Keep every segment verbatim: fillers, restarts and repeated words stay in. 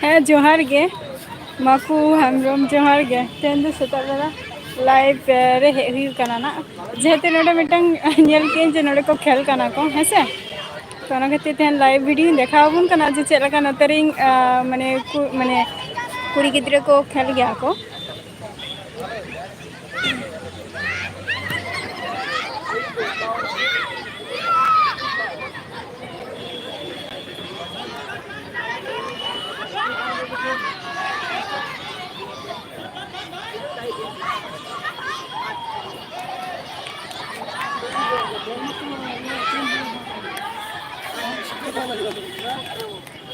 ᱦᱮᱸ, ᱡᱚᱦᱟᱨ ᱜᱮ᱾ ᱢᱟᱠᱩ ᱦᱮᱢᱵᱨᱚᱢ, ᱡᱚᱦᱟᱨ ᱜᱮ᱾ ᱛᱮᱦᱮᱧ ᱫᱚ ᱥᱮᱛᱟᱜ ᱵᱮᱲᱟ ᱞᱟᱭᱤᱵᱷ ᱨᱮ ᱦᱮᱡ ᱦᱩᱭᱩᱜ ᱠᱟᱱᱟ ᱱᱟᱜ, ᱡᱮᱦᱮᱛᱩ ᱱᱚᱰᱮ ᱢᱤᱫᱴᱟᱝ ᱧᱮᱞ ᱠᱮᱜᱼᱟᱹᱧ ᱡᱮ ᱱᱚᱰᱮ ᱠᱚ ᱠᱷᱮᱞ ᱠᱟᱱᱟ ᱠᱚ, ᱦᱮᱸ ᱥᱮ᱾ ᱛᱚ ᱚᱱᱟ ᱠᱷᱟᱹᱛᱤᱨ ᱛᱮᱦᱮᱧ ᱞᱟᱭᱤᱵᱷ ᱵᱷᱤᱰᱤᱭᱳᱧ ᱫᱮᱠᱷᱟᱣ ᱟᱵᱚᱱ ᱠᱟᱱᱟ ᱡᱮ ᱪᱮᱫ ᱞᱮᱠᱟ ᱱᱚᱛᱮ ᱨᱤᱧ, ᱟᱸ, ᱢᱟᱱᱮ ᱠᱩ-, ᱢᱟᱱᱮ ᱠᱩᱲᱤ ᱜᱤᱫᱽᱨᱟᱹ ᱠᱚ ᱠᱷᱮᱞ ᱜᱮᱭᱟ ᱠᱚ᱾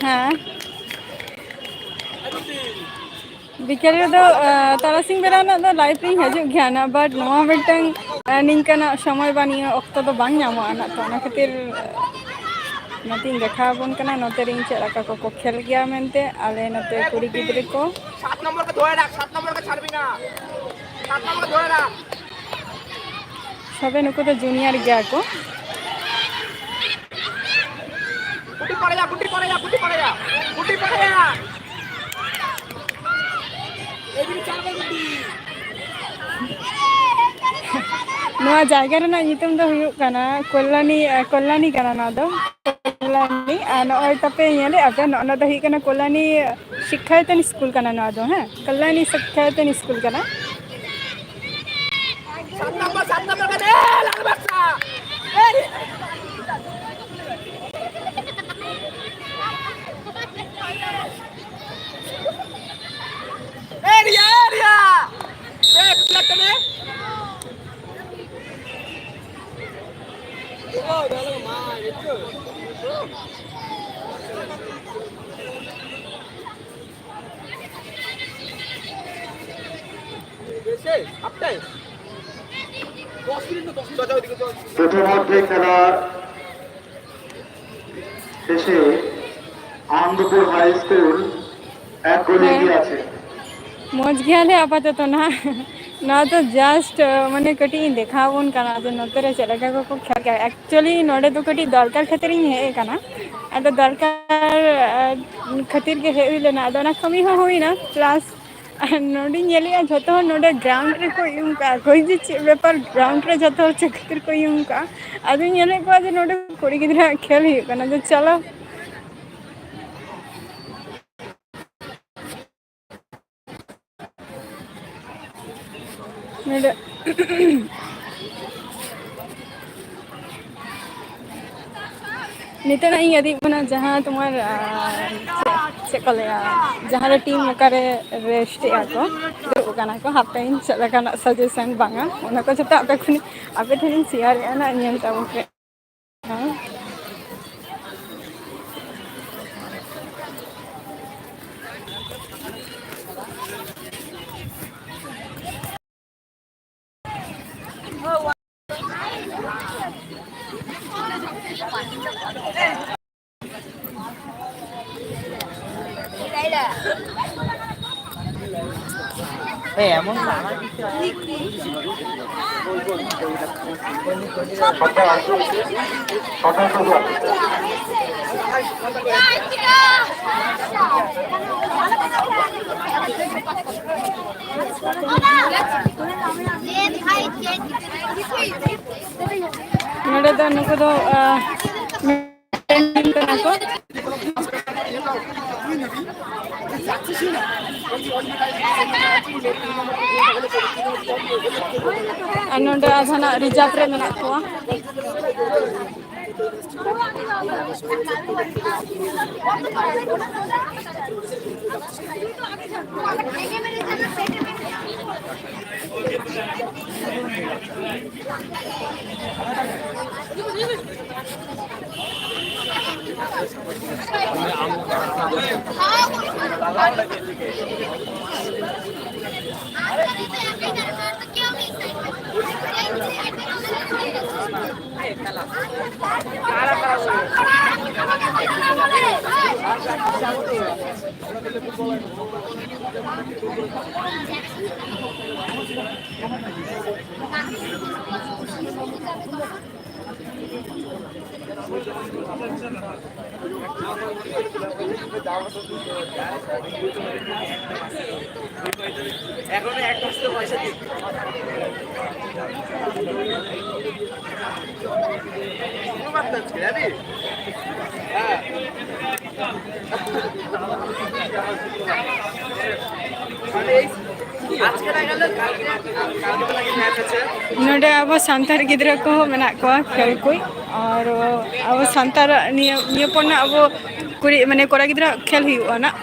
ᱦᱮᱸ᱾ ᱵᱤᱠᱮᱞ ᱨᱮᱫᱚ, ᱟᱸ, ᱛᱟᱨᱟᱥᱤᱧ ᱵᱮᱲᱟ ᱨᱮᱱᱟᱜ ᱫᱚ ᱞᱟᱭᱤᱵᱷ ᱨᱤᱧ ᱦᱤᱡᱩᱜ ᱜᱮᱭᱟ ᱱᱟᱜ, but ᱱᱚᱣᱟ ᱢᱤᱫᱴᱟᱝ, ᱟᱸ, ᱱᱤᱝᱠᱟᱹᱱᱟᱜ ᱥᱚᱢᱚᱭ ᱵᱟ ᱱᱤᱭᱟᱹ ᱚᱠᱛᱚ ᱫᱚ ᱵᱟᱝ ᱧᱟᱢᱚᱜᱼᱟ ᱱᱟᱜ, ᱛᱚ ᱚᱱᱟ ᱠᱷᱟᱹᱛᱤᱨ, ᱟᱸ, ᱚᱱᱟᱛᱤᱧ ᱫᱮᱠᱷᱟᱣ ᱟᱵᱚᱱ ᱠᱟᱱᱟ ᱱᱚᱛᱮ ᱨᱤᱧ ᱪᱮᱫ ᱞᱮᱠᱟ ᱠᱚᱠᱚ ᱠᱷᱮᱞ ᱜᱮᱭᱟ ᱢᱮᱱᱛᱮ ᱟᱞᱮ ᱱᱚᱛᱮ ᱠᱩᱲᱤ ᱜᱤᱫᱽᱨᱟᱹ ᱠᱚ᱾ ᱥᱟᱛ ᱱᱚᱢᱵᱚᱨ ᱠᱚ ᱫᱷᱚᱨᱮ ᱨᱟᱠᱷ, ᱥᱟᱛ ᱱᱚᱢᱵᱚᱨ ᱠᱚ ᱪᱷᱟᱲᱵᱤ ᱱᱟ, ᱥᱟᱛ ᱱᱚᱢᱵᱚᱨ ᱠᱚ ᱫᱷᱚᱨᱮ ᱨᱟᱠᱷ᱾ ᱥᱚᱵᱮ ᱱᱩᱠᱩ ᱫᱚ ᱡᱩᱱᱤᱭᱟᱨ ᱜᱮᱭᱟ ᱠᱚ᱾ ᱜᱩᱴᱤ ᱯᱟᱲᱮᱭᱟ, ᱜᱩᱴᱤ ᱯᱟᱲᱮᱭᱟ, ᱜᱩᱴᱤ ᱯᱟᱲᱮᱭᱟ, ᱜᱩᱴᱤ ᱯᱟᱲᱮᱭᱟ᱾ ᱱᱚᱣᱟ ᱡᱟᱭᱜᱟ ᱨᱮᱱᱟᱜ ᱧᱩᱛᱩᱢ ᱫᱚ ᱦᱩᱭᱩᱜ ᱠᱟᱱᱟ ᱠᱚᱞᱞᱟᱱᱤ, ᱠᱚᱞᱞᱟᱱᱤ ᱠᱟᱱᱟ ᱱᱚᱣᱟ ᱫᱚ᱾ ᱠᱚᱞᱞᱟᱱᱤ, ᱟᱨ ᱱᱚᱜᱼᱚᱭ ᱛᱟᱯᱮ ᱧᱮᱞᱮᱫᱼᱟ ᱯᱮ, ᱱᱚᱜᱼᱚ ᱱᱚᱣᱟ ᱫᱚ ᱦᱩᱭᱩᱜ ᱠᱟᱱᱟ ᱠᱚᱞᱞᱟᱱᱤ ᱥᱤᱠᱠᱷᱟᱭᱚᱛᱚᱱ ᱥᱠᱩᱞ ᱠᱟᱱᱟ ᱱᱚᱣᱟ ᱫᱚ, ᱦᱮᱸ, ᱠᱚᱞᱞᱟᱱᱤ ᱥᱤᱠᱠᱷᱟᱭᱚᱛᱚᱱ ᱥᱠᱩᱞ ᱠᱟᱱᱟ᱾ ᱥᱟᱛ ᱱᱚᱢᱵᱚᱨ, ᱥᱟᱛ ᱱᱚᱢᱵᱚᱨ ᱠᱟᱱᱟ, ᱮ, ᱞᱟᱞ ᱵᱟᱥᱟ᱾ ᱮ, ᱨᱮ᱾ ᱮ, ᱨᱮᱭᱟ, ᱮ, ᱨᱮᱭᱟ᱾ ᱮ, ᱪᱮᱫ ᱠᱟᱱᱟ? প্রথমার্ধে খেলা শেষে আনন্দপুর হাই স্কুল এক গোলে এগিয়ে আছে। ᱢᱚᱡᱽ ᱜᱮᱭᱟᱞᱮ ᱟᱯᱟᱛᱚᱛᱚ ᱱᱟᱦᱟᱜ᱾ ᱱᱚᱣᱟ ᱫᱚ just, ᱢᱟᱱᱮ, ᱠᱟᱹᱴᱤᱡ ᱤᱧ ᱫᱮᱠᱷᱟᱣ ᱟᱵᱚᱱ ᱠᱟᱱᱟ ᱡᱮ ᱱᱚᱛᱮ ᱨᱮ ᱪᱮᱫ ᱞᱮᱠᱟ ᱠᱚᱠᱚ ᱠᱷᱮᱞ ᱜᱮᱭᱟ᱾ Actually ᱱᱚᱰᱮ ᱫᱚ ᱠᱟᱹᱴᱤᱡ ᱫᱚᱨᱠᱟᱨ ᱠᱷᱟᱹᱛᱤᱨ ᱤᱧ ᱦᱮᱡ ᱟᱠᱟᱱᱟ᱾ ᱟᱫᱚ ᱫᱚᱨᱠᱟᱨ ᱠᱷᱟᱹᱛᱤᱨ ᱜᱮ ᱦᱮᱡ ᱦᱩᱭ ᱞᱮᱱᱟ᱾ ᱟᱫᱚ ᱚᱱᱟ ᱠᱟᱹᱢᱤ ᱦᱚᱸ ᱦᱩᱭᱱᱟ, ᱯᱞᱟᱥ ᱟᱨ ᱱᱚᱰᱮᱧ ᱧᱮᱞᱮᱜᱼᱟ ᱡᱷᱚᱛᱚ ᱦᱚᱲ ᱱᱚᱰᱮ ᱜᱨᱟᱣᱩᱱᱰ ᱨᱮᱠᱚ ᱩᱭᱩᱝ ᱠᱟᱜᱼᱟ᱾ ᱚᱠᱚᱭ ᱡᱮ ᱪᱮᱫ ᱵᱮᱯᱟᱨ, ᱜᱨᱟᱣᱩᱱᱰ ᱨᱮ ᱡᱷᱚᱛᱚ ᱦᱚᱲ ᱪᱮᱫ ᱠᱷᱟᱹᱛᱤᱨ ᱠᱚ ᱩᱭᱩᱝ ᱠᱟᱜᱼᱟ? ᱟᱫᱚᱧ ᱧᱮᱞᱮᱫ ᱠᱚᱣᱟ ᱡᱮ ᱱᱚᱰᱮ ᱠᱩᱲᱤ ᱜᱤᱫᱽᱨᱟᱹᱣᱟᱜ ᱠᱷᱮᱞ ᱦᱩᱭᱩᱜ ᱠᱟᱱᱟ᱾ ᱟᱫᱚ ᱪᱚᱞᱚ᱾ ᱱᱚᱰᱮ ᱱᱤᱛᱚᱜ ᱤᱧ ᱤᱫᱤᱭᱮᱫ ᱵᱚᱱᱟ ᱡᱟᱦᱟᱸ ᱛᱳᱢᱟᱨ, ᱟᱨ, ᱪᱮᱫ, ᱪᱮᱫ ᱠᱚ ᱞᱟᱹᱭᱟ, ᱡᱟᱦᱟᱸ ᱨᱮ ᱴᱤᱢ ᱚᱠᱟᱨᱮ ᱨᱮᱥᱴ ᱮᱫᱼᱟ ᱠᱚ, ᱫᱩᱲᱩᱵ ᱟᱠᱟᱱᱟ ᱠᱚ, ᱦᱟᱯᱮ ᱤᱧ ᱪᱮᱫ ᱞᱮᱠᱟᱱᱟᱜ ᱥᱟᱡᱮᱥᱚᱱ ᱵᱟᱝᱟ, ᱚᱱᱟ ᱠᱚ ᱡᱚᱛᱚ ᱟᱯᱮ ᱠᱷᱚᱱ, ᱟᱯᱮ ᱴᱷᱮᱱᱤᱧ ᱥᱮᱭᱟᱨᱮᱫᱼᱟ ᱱᱟᱜ, ᱧᱮᱞ ᱛᱟᱵᱚᱱ ᱯᱮ᱾ ᱦᱮᱸ᱾ ᱱᱚᱰᱮ ᱫᱚ ᱱᱩᱠᱩ ᱫᱚ, ᱟ, ᱠᱟᱱᱟ ᱠᱚ᱾ ᱟᱨ ᱱᱚᱰᱮ ᱟᱫᱷᱟᱱᱟᱜ ᱨᱤᱡᱟᱨᱵᱷ ᱨᱮ ᱢᱮᱱᱟᱜ ᱠᱚᱣᱟ᱾ এখন এক মাস তো পয়সা দিই। ᱱᱚᱰᱮ ᱟᱵᱚ ᱥᱟᱱᱛᱟᱲ ᱜᱤᱫᱽᱨᱟᱹ ᱠᱚᱦᱚᱸ ᱢᱮᱱᱟᱜ ᱠᱚᱣᱟ ᱠᱷᱮᱞ ᱠᱚ᱾ ᱟᱨ ᱟᱵᱚ ᱥᱟᱱᱛᱟᱲᱟᱜ ᱱᱤᱭᱟᱹ, ᱱᱤᱭᱟᱹ ᱯᱚᱨ ᱱᱟᱜ ᱟᱵᱚ ᱠᱩᱲᱤ, ᱢᱟᱱᱮ ᱠᱚᱲᱟ ᱜᱤᱫᱽᱨᱟᱹ ᱠᱷᱮᱞ ᱦᱩᱭᱩᱜᱼᱟ ᱱᱟᱜ᱾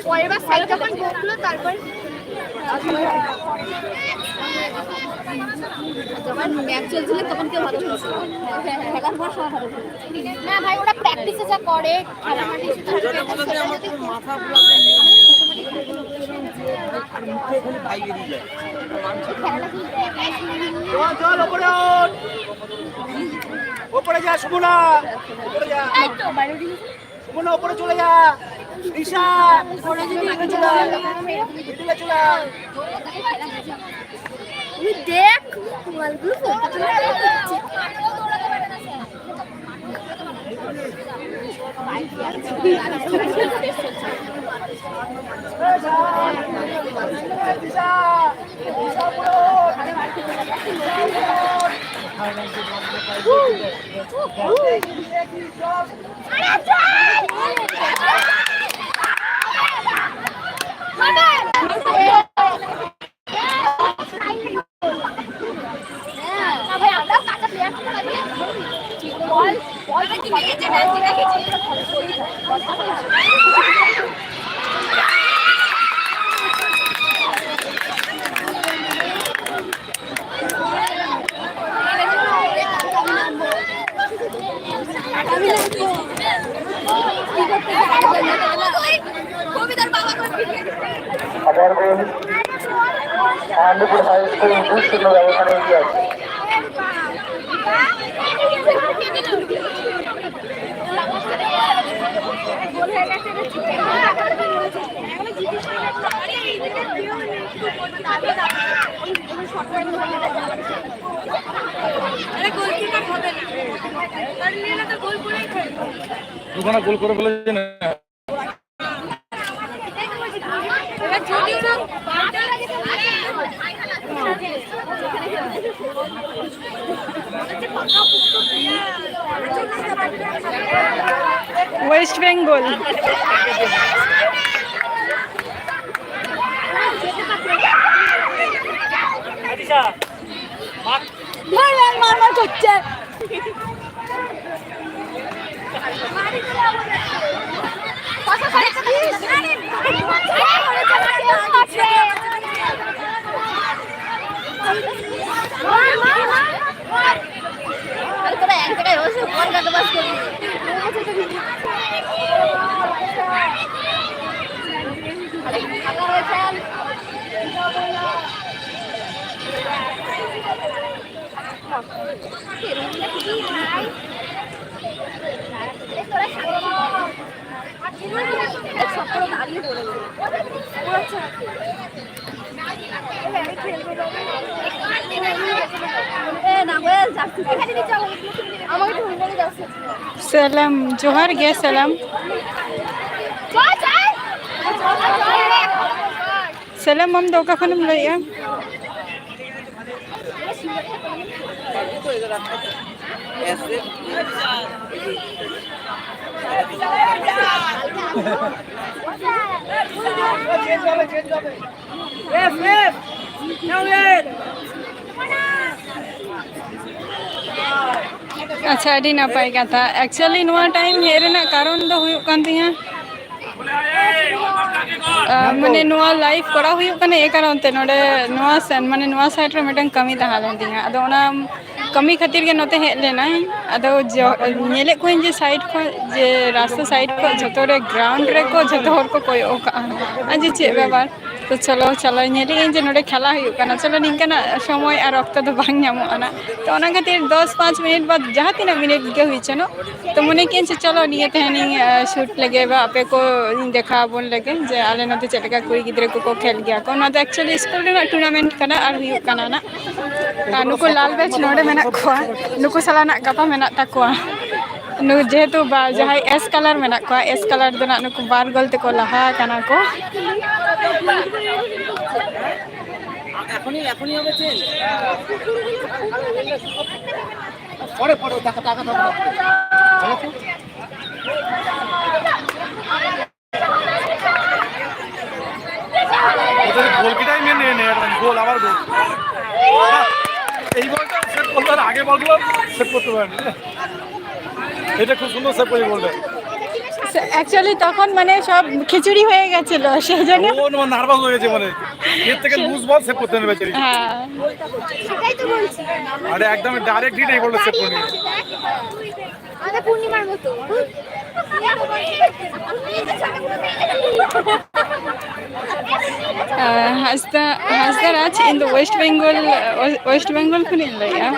পরের বার স্যার যখন বকলো, তারপর যখন ম্যাচ চলছিল, তখন কেউ ভালো খেলছিল। খেলার পর সবাই ভালো খেলছিল। না ভাই, ওরা প্র্যাকটিসে যা করে, খেলার মাঠে এসে তারা practice করে। চল, চল, ওপরে ওঠ। ওপরে যা, সুমনা। ওপরে যা। এই তো, বাইরে উঠে গেছে। সুমনা, ওপরে চলে যা। ঈশা, ওপরে চলে যা। মিডিলে চলে যা। ওই দেখ, মালগুলো ফটো তুলে রাখছে। আবার বল, আনন্দপুর হাই স্কুল দুই শূন্য ব্যবধানে এগিয়ে আছে। দুখানা গোল করে ফেলেছে না। ওয়েস্ট বেঙ্গল। মারমার করছে। ᱥᱟᱞᱟᱢ, ᱡᱚᱦᱟᱨ ᱜᱮ ᱥᱟᱞᱟᱢ᱾ ᱥᱟᱞᱟᱢ, ᱟᱢ ᱫᱚ ᱚᱠᱟ ᱠᱷᱚᱱᱮᱢ ᱞᱟᱹᱭᱮᱜᱼᱟ? ᱟᱪᱪᱷᱟ, ᱟᱹᱰᱤ ᱱᱟᱯᱟᱭ ᱠᱟᱛᱷᱟ᱾ Actually, ᱱᱚᱣᱟ time ᱦᱮᱡ ᱨᱮᱱᱟᱜ ᱠᱟᱨᱚᱱ ᱫᱚ ᱦᱩᱭᱩᱜ ᱠᱟᱱ ᱛᱤᱧᱟᱹ, ᱟᱸ, ᱢᱟᱱᱮ, ᱱᱚᱣᱟ live ᱠᱚᱨᱟᱣ ᱦᱩᱭᱩᱜ ᱠᱟᱱᱟ ᱮᱭ ᱠᱟᱨᱚᱱ ᱛᱮ, ᱱᱚᱰᱮ ᱱᱚᱣᱟ ᱥᱮᱱ, ᱢᱟᱱᱮ, ᱱᱚᱣᱟ side ᱨᱮ ᱢᱤᱫᱴᱟᱝ ᱠᱟᱹᱢᱤ ᱛᱟᱦᱮᱸ ᱞᱮᱱ ᱛᱤᱧᱟᱹ᱾ ᱟᱫᱚ ᱚᱱᱟ ᱠᱟᱹᱢᱤ ᱠᱷᱟᱹᱛᱤᱨ ᱜᱮ ᱱᱚᱛᱮ ᱦᱮᱡ ᱞᱮᱱᱟᱹᱧ᱾ ᱟᱫᱚ ᱡᱚ-, ᱧᱮᱞᱮᱫ ᱠᱚᱣᱟᱹᱧ ᱡᱮ side ᱠᱷᱚᱱ, ᱡᱮ ᱨᱟᱥᱛᱟ side ᱠᱷᱚᱱ ᱡᱷᱚᱛᱚ ᱨᱮ ground ᱨᱮᱠᱚ ᱡᱷᱚᱛᱚ ᱦᱚᱲ ᱠᱚ ᱠᱚᱭᱚᱜ ᱟᱠᱟᱜᱼᱟ᱾ ᱟᱨ ᱡᱮ ᱪᱮᱫ ᱵᱮᱯᱟᱨ? ᱛᱚ ᱪᱚᱞᱚ, ᱪᱚᱞᱚ, ᱧᱮᱞᱮᱫ ᱟᱹᱧ ᱡᱮ ᱱᱚᱰᱮ ᱠᱷᱮᱞᱟ ᱦᱩᱭᱩᱜ ᱠᱟᱱᱟ᱾ ᱪᱚᱞᱚ, ᱱᱤᱝᱠᱟᱹᱱᱟᱜ ᱥᱚᱢᱚᱭ ᱟᱨ ᱚᱠᱛᱚ ᱫᱚ ᱵᱟᱝ ᱧᱟᱢᱚᱜᱼᱟ ᱱᱟᱜ᱾ ᱛᱚ ᱚᱱᱟ ᱠᱷᱟᱹᱛᱤᱨ ᱫᱚᱥ ᱯᱟᱸᱪ ᱢᱤᱱᱤᱴ ᱵᱟᱫᱽ ᱡᱟᱦᱟᱸ ᱛᱤᱱᱟᱹᱜ ᱢᱤᱱᱤᱴ ᱜᱮ ᱦᱩᱭ ᱪᱚᱱᱚᱜ, ᱛᱚ ᱢᱚᱱᱮ ᱠᱮᱫᱟᱹᱧ ᱡᱮ ᱪᱚᱞᱚ, ᱱᱤᱭᱟᱹ ᱛᱮᱦᱮᱧᱤᱧ, ᱟᱸ, shoot ᱞᱮᱜᱮ ᱵᱟ ᱟᱯᱮ ᱠᱚ ᱤᱧ ᱫᱮᱠᱷᱟᱣ ᱟᱵᱚᱱ ᱞᱮᱜᱮ ᱡᱮ ᱟᱞᱮ ᱱᱚᱛᱮ ᱪᱮᱫ ᱞᱮᱠᱟ ᱠᱩᱲᱤ ᱜᱤᱫᱽᱨᱟᱹ ᱠᱚᱠᱚ ᱠᱷᱮᱞ ᱜᱮᱭᱟ ᱠᱚ᱾ ᱱᱚᱣᱟ ᱫᱚ actually ᱥᱠᱩᱞ ᱨᱮᱱᱟᱜ tournament ᱠᱟᱱᱟ ᱟᱨ ᱦᱩᱭᱩᱜ ᱠᱟᱱᱟ ᱱᱟᱜ᱾ ᱟᱨ ᱱᱩᱠᱩ ᱞᱟᱞ ᱵᱮᱪ ᱱᱚᱰᱮ ᱢᱮᱱᱟᱜ ᱠᱚᱣᱟ, ᱱᱩᱠᱩ ᱥᱟᱞᱟᱜ ᱱᱟᱜ ᱜᱟᱯᱟ ᱢᱮᱱᱟᱜ ᱛᱟᱠᱚᱣᱟ᱾ ᱱᱩ-, ᱡᱮᱦᱮᱛᱩ ᱵᱟ-, ᱡᱟᱦᱟᱸᱭ S colour ᱢᱮᱱᱟᱜ ᱠᱚᱣᱟ, S colour ᱫᱚ ᱱᱟᱜ ᱱᱩᱠᱩ ᱵᱟᱨ ᱜᱳᱞ ᱛᱮᱠᱚ ᱞᱟᱦᱟ ᱟᱠᱟᱱᱟ ᱠᱚ᱾ এখনই, এখনই হবে চেঞ্জ। পরে, পরে, দেখা, দেখা, দেখা। গোলকিটাই মেন, মেন, মেন, গোল, আবার গোল। এই বলটা সেভ করতে পারে, আগে বলগুলো সেভ করতে পারেনি। এটা খুব সুন্দর সেভ করেছে গোলটা। অ্যাকচুয়ালি তখন মানে সব খিচুড়ি হয়ে গেছিল, সেই জন্য। ও, মানে নার্ভাস হয়ে গেছে, মানে এর থেকে লুজ বল সেভ করতে হবে বেচারি। হ্যাঁ। সেটাই তো বলছি। আরে একদম ডাইরেক্ট হিট এই বলটা সেভ করে নিয়েছে। আমাদের পূর্ণিমার মতো। ᱦᱟᱸᱥᱫᱟ, ᱦᱟᱸᱥᱫᱟ ᱨᱟᱡᱽ, ᱤᱧ ᱫᱚ ᱳᱭᱮᱥᱴ ᱵᱮᱝᱜᱚᱞ, ᱳᱭᱮᱥᱴ ᱵᱮᱝᱜᱚᱞ ᱠᱷᱚᱱᱤᱧ ᱞᱟᱹᱭᱮᱜᱼᱟ᱾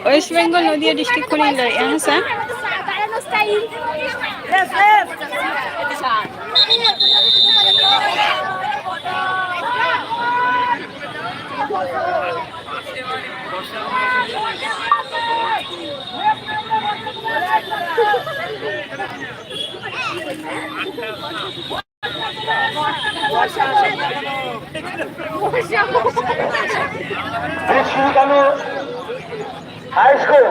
ᱳᱭᱮᱥᱴ ᱵᱮᱝᱜᱚᱞ ᱱᱚᱫᱤᱭᱟ ᱰᱤᱥᱴᱨᱤᱠᱴ ᱠᱷᱚᱱᱤᱧ ᱞᱟᱹᱭᱮᱜᱼᱟ, ᱦᱮᱸ ᱥᱮ? হাই স্কুল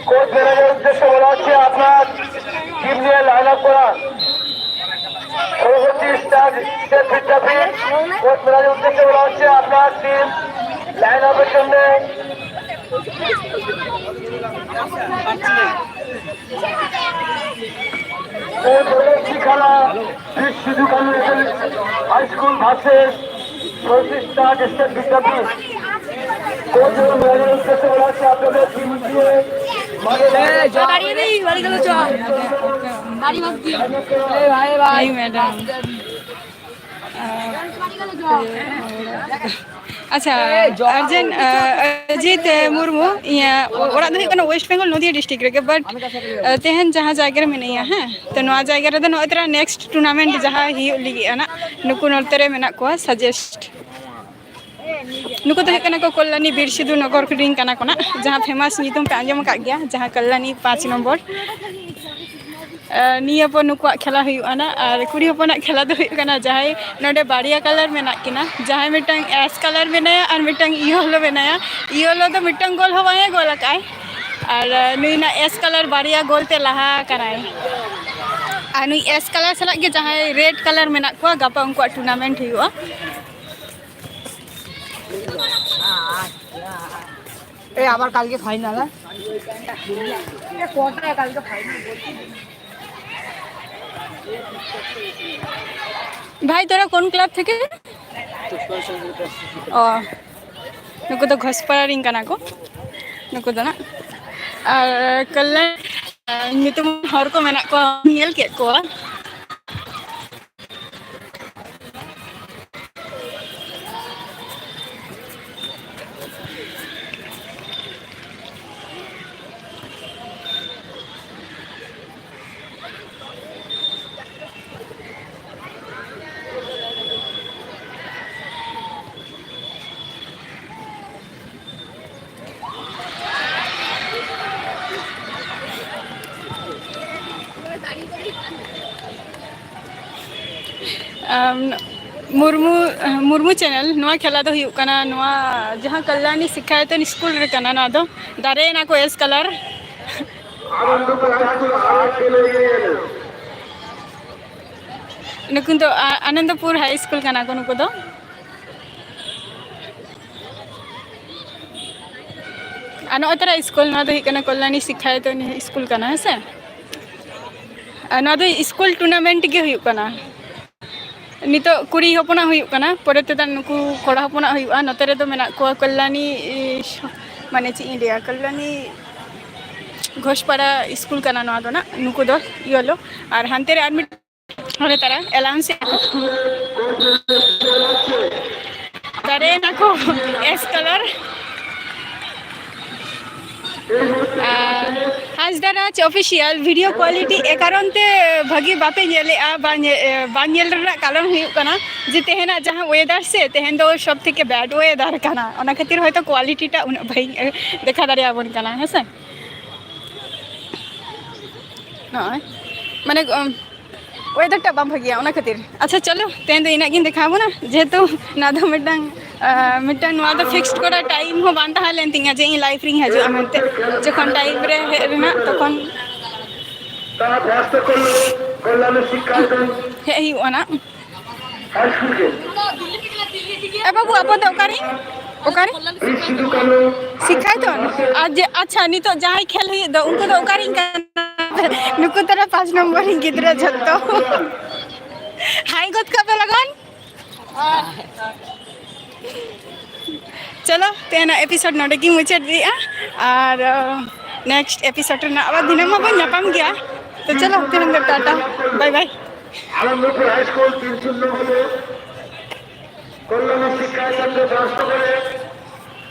কোচ ম্যানেজার উদ্দেশ্যে বলা হচ্ছে, আপনার টিম নিয়ে লাইন আপ করা। পরবর্তী স্টার স্টেট বিদ্যাপীঠ কোচ ম্যানেজার উদ্দেশ্যে বলা হচ্ছে, আপনার টিম লাইন আপের জন্য। এই পরবর্তী খেলা Sidhu Kanu high school versus Pratishtha district Vidyapith. Coach এবং ম্যানেজারের উদ্দেশ্যে বলা হচ্ছে, আপনাদের টিম দিয়ে মাঠে বাড়ি নেই, বাড়ি গেল, চ। বাড়ি ভাগ দিয়ে। এই ভাই, ভাই। এই ম্যাডাম। ᱟᱪᱪᱷᱟ, ᱟᱨᱡᱮᱱ, ᱟ, ᱚᱡᱤᱛ, ᱮ, ᱢᱩᱨᱢᱩ, ᱤᱧᱟᱹᱜ ᱚᱲᱟᱜ ᱫᱚ ᱦᱩᱭᱩᱜ ᱠᱟᱱᱟ ᱳᱭᱮᱥᱴ ᱵᱮᱝᱜᱚᱞ, ᱱᱚᱫᱤᱭᱟ ᱰᱤᱥᱴᱨᱤᱠᱴ ᱨᱮᱜᱮ, ᱵᱟᱴ, ᱟ, ᱛᱮᱦᱮᱧ ᱡᱟᱦᱟᱸ ᱡᱟᱭᱜᱟ ᱨᱮ ᱢᱤᱱᱟᱹᱧᱟ, ᱦᱮᱸ, ᱛᱚ ᱱᱚᱣᱟ ᱡᱟᱭᱜᱟ ᱨᱮᱫᱚ ᱱᱚᱜᱼᱚᱭ ᱛᱚᱨᱟ ᱱᱮᱠᱥᱴ ᱴᱩᱨᱱᱟᱢᱮᱱᱴ ᱡᱟᱦᱟᱸ ᱦᱩᱭᱩᱜ ᱞᱟᱹᱜᱤᱫ ᱟᱱᱟᱜ, ᱱᱩᱠᱩ ᱱᱚᱛᱮ ᱨᱮ ᱢᱮᱱᱟᱜ ᱠᱚᱣᱟ, ᱥᱟᱡᱮᱥᱴ᱾ ᱱᱩᱠᱩ ᱫᱚ ᱦᱩᱭᱩᱜ ᱠᱟᱱᱟ ᱠᱚ ᱠᱚᱞᱞᱟᱱᱤ ᱵᱤᱨ ᱥᱤᱫᱷᱩ ᱱᱚᱜᱚᱨ ᱨᱮᱱ ᱠᱟᱱᱟ ᱠᱚ ᱱᱟᱜ, ᱡᱟᱦᱟᱸ ᱯᱷᱮᱢᱟᱥ ᱧᱩᱛᱩᱢ ᱯᱮ ᱟᱸᱡᱚᱢ ᱟᱠᱟᱫ ᱜᱮᱭᱟ, ᱡᱟᱦᱟᱸ ᱠᱚᱞᱞᱟᱱᱤ ᱯᱟᱸᱪ ᱱᱚᱢᱵᱚᱨ᱾ ᱟ, ᱱᱤᱭᱟᱹ ᱯᱚᱨ ᱱᱩᱠᱩᱣᱟᱜ ᱠᱷᱮᱞᱟ ᱦᱩᱭᱩᱜᱼᱟ ᱱᱟᱜ, ᱟᱨ ᱠᱩᱲᱤ ᱦᱚᱯᱚᱱᱟᱜ ᱠᱷᱮᱞᱟ ᱫᱚ ᱦᱩᱭᱩᱜ ᱠᱟᱱᱟ, ᱡᱟᱦᱟᱸᱭ ᱱᱚᱰᱮ ᱵᱟᱨᱭᱟ ᱠᱟᱞᱟᱨ ᱢᱮᱱᱟᱜ ᱠᱤᱱᱟ, ᱡᱟᱦᱟᱸᱭ ᱢᱤᱫᱴᱟᱝ ᱮᱥ ᱠᱟᱞᱟᱨ ᱢᱮᱱᱟᱭᱟ ᱟᱨ ᱢᱤᱫᱴᱟᱝ ᱤᱭᱮᱞᱳ ᱢᱮᱱᱟᱭᱟ᱾ ᱤᱭᱮᱞᱳ ᱫᱚ ᱢᱤᱫᱴᱟᱝ ᱜᱳᱞ ᱦᱚᱸ ᱵᱟᱝ ᱮ ᱜᱳᱞ ᱟᱠᱟᱫᱼᱟᱭ, ᱟᱨ, ᱟ, ᱱᱩᱭ ᱱᱟᱜ ᱮᱥ ᱠᱟᱞᱟᱨ ᱵᱟᱨᱭᱟ ᱜᱳᱞ ᱛᱮ ᱞᱟᱦᱟ ᱟᱠᱟᱱᱟᱭ᱾ ᱟᱨ ᱱᱩᱭ ᱮᱥ ᱠᱟᱞᱟᱨ ᱥᱟᱞᱟᱜ ᱜᱮ ᱡᱟᱦᱟᱸᱭ ᱨᱮᱰ ᱠᱟᱞᱟᱨ ᱢᱮᱱᱟᱜ ᱠᱚᱣᱟ, ᱜᱟᱯᱟ ᱩᱱᱠᱩᱣᱟᱜ ᱴᱩᱨᱱᱟᱢᱮᱱᱴ ᱦᱩᱭᱩᱜᱼᱟ᱾ এই আবার কালকে ফাইনাল, হ্যাঁ? এ, কটায় কালকে ফাইনাল? ভাই, তোরা কোন ক্লাব থেকে? ᱚ, ᱱᱩᱠᱩ ᱫᱚ ᱜᱷᱚᱥᱯᱟᱲᱟ ᱨᱮᱱ ᱠᱟᱱᱟ ᱠᱚ, ᱱᱩᱠᱩ ᱫᱚ ᱱᱟᱜ᱾ ᱟᱨ ᱠᱟᱞᱞᱟᱱ, ᱧᱩᱛᱩᱢ ᱦᱚᱲ ᱠᱚ ᱢᱮᱱᱟᱜ ᱠᱚᱣᱟ, ᱧᱮᱞ ᱠᱮᱫ ᱠᱚᱣᱟ᱾ ᱟᱢ, ᱢᱩᱨᱢᱩ ᱢᱩᱨᱢᱩ ᱪᱮᱱᱮᱞ᱾ ᱱᱚᱣᱟ ᱠᱷᱮᱞᱟ ᱫᱚ ᱦᱩᱭᱩᱜ ᱠᱟᱱᱟ, ᱱᱚᱣᱟ ᱡᱟᱦᱟᱸ ᱠᱟᱞᱞᱟᱱᱤ ᱥᱤᱠᱷᱟᱭᱚᱛᱚᱱ ᱥᱠᱩᱞ ᱨᱮ ᱠᱟᱱᱟ, ᱱᱚᱣᱟ ᱫᱚ ᱫᱟᱨᱮᱭᱮᱱᱟ ᱠᱚ ᱮᱥ ᱠᱟᱞᱟᱨ᱾ ᱱᱩᱠᱩ ᱫᱚ ᱟ- ᱟᱱᱚᱱᱫᱚᱯᱩᱨ ᱦᱟᱭ ᱥᱠᱩᱞ ᱠᱟᱱᱟ ᱠᱚ ᱱᱩᱠᱩ ᱫᱚ᱾ ᱟᱨ ᱱᱚᱜᱼᱚᱭ ᱛᱟᱨᱟ ᱥᱠᱩᱞ, ᱱᱚᱣᱟ ᱫᱚ ᱦᱩᱭᱩᱜ ᱠᱟᱱᱟ ᱠᱚᱞᱞᱟᱱᱤ ᱥᱤᱠᱷᱟᱭᱚᱛᱚᱱ ᱥᱠᱩᱞ ᱠᱟᱱᱟ, ᱦᱮᱸ ᱥᱮ᱾ ᱟᱨ ᱱᱚᱣᱟ ᱫᱚ ᱥᱠᱩᱞ ᱴᱩᱨᱱᱟᱢᱮᱱᱴ ᱜᱮ ᱦᱩᱭᱩᱜ ᱠᱟᱱᱟ᱾ ᱱᱤᱛᱚᱜ ᱠᱩᱲᱤ ᱦᱚᱯᱚᱱᱟᱜ ᱦᱩᱭᱩᱜ ᱠᱟᱱᱟ, ᱯᱚᱨᱮ ᱛᱮᱫᱚ ᱱᱩᱠᱩ ᱠᱚᱲᱟ ᱦᱚᱯᱚᱱᱟᱜ ᱦᱩᱭᱩᱜᱼᱟ᱾ ᱱᱚᱛᱮ ᱨᱮᱫᱚ ᱢᱮᱱᱟᱜ ᱠᱚᱣᱟ ᱠᱚᱞᱞᱟᱱᱤ, ᱤᱥ, ᱢᱟᱱᱮ ᱪᱮᱫ ᱤᱧ ᱞᱟᱹᱭᱟ, ᱠᱚᱞᱞᱟᱱᱤ ᱜᱷᱳᱥᱯᱟᱲᱟ ᱥᱠᱩᱞ ᱠᱟᱱᱟ ᱱᱚᱣᱟ ᱫᱚ ᱱᱟᱜ, ᱱᱩᱠᱩ ᱫᱚ ᱤᱭᱮᱞᱳ᱾ ᱟᱨ ᱦᱟᱱᱛᱮ ᱨᱮ ᱟᱨ ᱢᱤᱫ ᱚᱸᱰᱮ ᱛᱟᱨᱟ ᱮᱞᱟᱣᱩᱱᱥ ᱫᱟᱨᱮ ᱱᱟᱠᱚ ᱮᱥ ᱠᱟᱞᱟᱨ᱾ ᱟᱨ ᱦᱟᱸᱥᱫᱟ ᱨᱟᱡᱽ ᱚᱯᱷᱤᱥᱤᱭᱟᱞ ᱵᱷᱤᱰᱤᱭᱳ ᱠᱳᱣᱟᱞᱤᱴᱤ ᱮ ᱠᱟᱨᱚᱱ ᱛᱮ ᱵᱷᱟᱹᱜᱤ ᱵᱟᱯᱮ ᱧᱮᱞᱮᱜᱼᱟ, ᱵᱟ ᱧᱮ-, ᱮ, ᱵᱟᱝ ᱧᱮᱞ ᱨᱮᱱᱟᱜ ᱠᱟᱨᱚᱱ ᱦᱩᱭᱩᱜ ᱠᱟᱱᱟ ᱡᱮ ᱛᱮᱦᱮᱧᱟᱜ ᱡᱟᱦᱟᱸ ᱳᱭᱮᱫᱟᱨ ᱥᱮ, ᱛᱮᱦᱮᱧ ᱫᱚ ᱥᱚᱵ ᱛᱷᱮᱠᱮ ᱵᱮᱰ ᱳᱭᱮᱫᱟᱨ ᱠᱟᱱᱟ, ᱚᱱᱟ ᱠᱷᱟᱹᱛᱤᱨ ᱦᱚᱭᱛᱳ ᱠᱳᱣᱟᱞᱤᱴᱤ ᱴᱟ ᱩᱱᱟᱹᱜ ᱵᱟᱹᱧ, ᱮ, ᱫᱮᱠᱷᱟᱣ ᱫᱟᱲᱮᱭᱟᱵᱚᱱ ᱠᱟᱱᱟ, ᱦᱮᱸ ᱥᱮ᱾ ᱱᱚᱜᱼᱚᱭ ᱢᱟᱱᱮ, ᱚᱢ, ᱳᱭᱮᱫᱟᱨ ᱴᱟ ᱵᱟᱝ ᱵᱷᱟᱹᱜᱤᱭᱟ, ᱚᱱᱟ ᱠᱷᱟᱹᱛᱤᱨ᱾ ᱟᱪᱪᱷᱟ, ᱪᱚᱞᱚ, ᱛᱮᱦᱮᱧ ᱫᱚ ᱤᱱᱟᱹᱜ ᱜᱤᱧ ᱫᱮᱠᱷᱟᱣ ᱵᱚᱱᱟ, ᱡᱮᱦᱮᱛᱩ ᱱᱚᱣᱟ ᱫᱚ ᱢᱤᱫᱴᱟᱝ, ᱟᱸ, ᱢᱤᱫᱴᱟᱝ ᱱᱚᱣᱟ ᱫᱚ ᱯᱷᱤᱠᱥᱰ ᱠᱚᱨᱟ ᱴᱟᱭᱤᱢ ᱦᱚᱸ ᱵᱟᱝ ᱛᱟᱦᱮᱸ ᱞᱮᱱ ᱛᱤᱧᱟ ᱡᱮ ᱤᱧ ᱞᱟᱭᱤᱵᱷ ᱨᱤᱧ ᱦᱤᱡᱩᱜᱼᱟ ᱢᱮᱱᱛᱮ᱾ ᱡᱚᱠᱷᱚᱱ ᱴᱟᱭᱤᱢ ᱨᱮ ᱦᱮᱡ ᱨᱮᱱᱟᱜ, ᱛᱚᱠᱷᱚᱱ ᱦᱮᱡ ᱦᱩᱭᱩᱜᱼᱟ ᱱᱟᱜ᱾ ᱮ ᱵᱟᱹᱵᱩ, ᱟᱵᱚ ᱫᱚ ᱚᱠᱟᱨᱮ? ᱚᱠᱟᱨᱮ? ᱥᱤᱠᱷᱟᱭ ᱛᱚ? ᱟᱨ ᱡᱮ, ᱟᱪᱪᱷᱟ, ᱱᱤᱛᱚᱜ ᱡᱟᱦᱟᱸᱭ ᱠᱷᱮᱞ ᱦᱩᱭᱩᱜ ᱫᱚ, ᱩᱱᱠᱩ ᱫᱚ ᱚᱠᱟᱨᱮᱱ ᱠᱟᱱᱟ? ᱱᱩᱠᱩ ᱛᱟᱨᱟ ᱯᱟᱸᱪ ᱱᱚᱢᱵᱚᱨ ᱨᱮᱱ ᱜᱤᱫᱽᱨᱟᱹ ᱡᱷᱚᱛᱚ᱾ ᱦᱟᱭ ᱜᱚᱫ ᱠᱟᱜ ᱯᱮ ᱞᱚᱜᱚᱱ᱾ ᱪᱚᱞᱚ, ᱛᱮᱦᱮᱧᱟᱜ ᱮᱯᱤᱥᱳᱰ ᱱᱚᱰᱮ ᱜᱤᱧ ᱢᱩᱪᱟᱹᱫ ᱮᱫᱼᱟ᱾ ᱟᱨ, ᱟᱸ, ᱱᱮᱠᱥᱴ ᱮᱯᱤᱥᱳᱰ ᱨᱮᱱᱟᱜ ᱟᱵᱟᱨ ᱫᱤᱱᱟᱹᱢ ᱢᱟᱵᱚᱱ ᱧᱟᱯᱟᱢ ᱜᱮᱭᱟ᱾ ᱛᱚ ᱪᱚᱞᱚ, ᱛᱮᱦᱮᱧ ᱫᱚ ᱴᱟᱴᱟ, ᱵᱟᱭ ᱵᱟᱭ᱾ ᱟᱱᱚᱱᱫᱚᱯᱩᱨ ᱦᱟᱭ ᱥᱠᱩᱞ ᱛᱤᱱ ᱥᱩᱱᱱᱚ ᱵᱷᱟᱵᱮ ᱠᱚᱞᱞᱟᱱᱤ ᱥᱤᱠᱠᱷᱟ ᱠᱮᱱᱫᱨᱚ ᱥᱟᱥᱛᱷᱚ ᱠᱚᱞᱮᱡᱽ